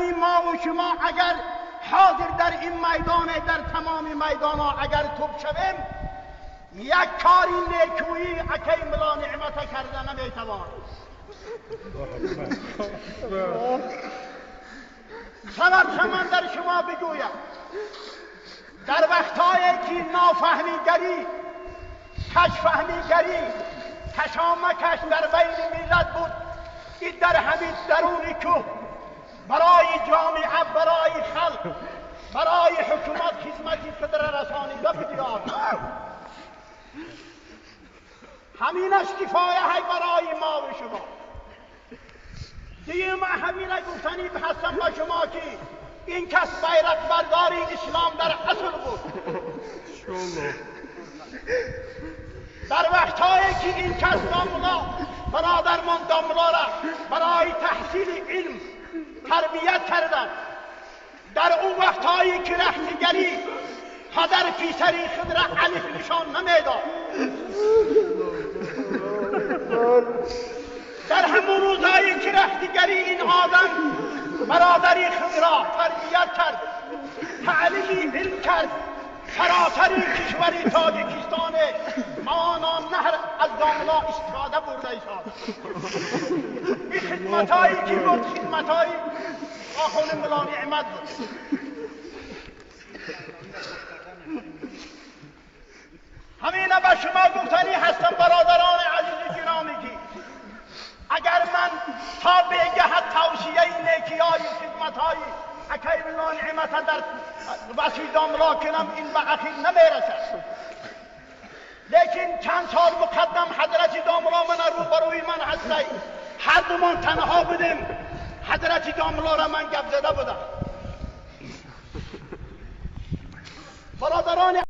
همین ما و شما اگر حاضر در این میدان، در تمام میدان ها اگر توپ شویم، یک کاری نیکویی اکی ملا نعمت کرده نمیتوان. سبب من در شما بگویم، در وقتهایی که نافهمیگری، کشفهمیگری، کشامکش در بین ملت بود، این در همین درون کوه برای جامعه، برای خلق، برای حکومت خدمتی خود را رسانیده بود. همینش کفایه های برای ما و شما. دیگه ما همینه گفتنی هستم با شما که این کس بیرق برداری اسلام در اصل بود. در وقتهایی که این کس داملا برادرمان داملا را برای تحصیل علم تربیت کردند، در اون وقتهایی که رختگری پدر پیسری خود را الف نشان نمیداد، در همون روزهایی که رختگری این آدم برادری خود را تربیت کرد، تعلیم علم کرد، سراسر کشور تاجیکستان مانا نهر از داملا استفاده برده ایشان. این خدمتهایی که بود خدمتهایی آخوند ملا نعمت بود. همینه به شما گفتنی هستم برادران عزیز گرامی که اگر من تا به توصیه نیکیهای خدمتهایی اکی ملا نعمت در وسیع داملا کنم این به اخیر نمیرسد. لیکن چند سال مقدم حضرت داملا من روبروی من هستی، هر دومان تنها بودیم، حضرت داملا را من گپ زده بودم. برادران